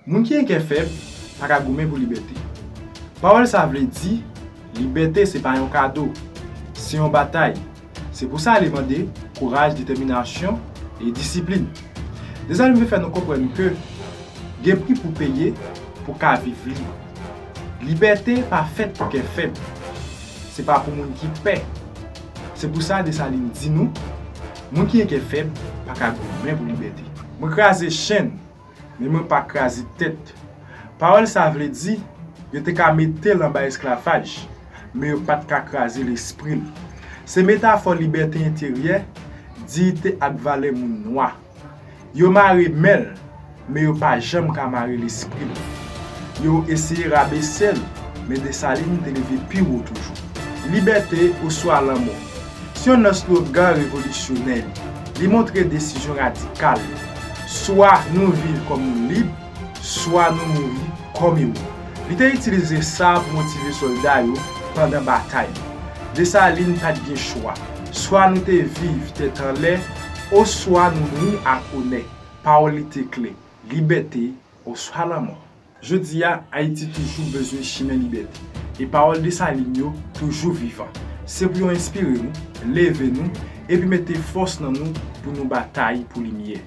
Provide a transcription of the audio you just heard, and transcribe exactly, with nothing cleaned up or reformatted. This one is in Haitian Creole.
Moun ki gen kè fèb pa ka goumen pou libète. Pawòl sa vle di, libète se pa yon kado, se yon batay. Se pou sa li mande kouraj, detèminasyon e disiplin. Desalin vle fè nou konprann ke gen pri pou peye pou ka viv lib. Libète pa fèt pou kè fèb. Se pa pou moun ki pè. Se pou sa Desalin di nou, moun ki gen kè fèb pa ka goumen pou libète. Mwen kraze chenn, men mwen pa kraze tèt. Pawòl sa vle di, yo te ka mete l anba esklavaj, men yo pa t ka kraze lespri l. Se metafò libète enteryè, diyite ak valè moun nwa. Yo mare men l, men yo pa janm ka mare lespri l. Yo eseye rabese l, men Desalin te leve pi wo toujou. Libète oswa lanmò. Se youn nan slogan revolisyonè li. Li montre desizyon radikal. Swa nou viv kòm moun lib, swa nou mouri kòm ewo. Li te itilize sa pou motive sòlda yo pandan batay. Desalin pa t gen chwa. Swa nou te viv tèt anlè, oswa nou mouri ak onè. Pawòl li te klè, libète oswa lanmò. Jodi a, Ayiti toujou bezwen chimen libète. E pawòl Desalin yo toujou vivan. Se pou yo enspire nou, leve nou, epi mete fòs nan nou pou nou batay pou limyè.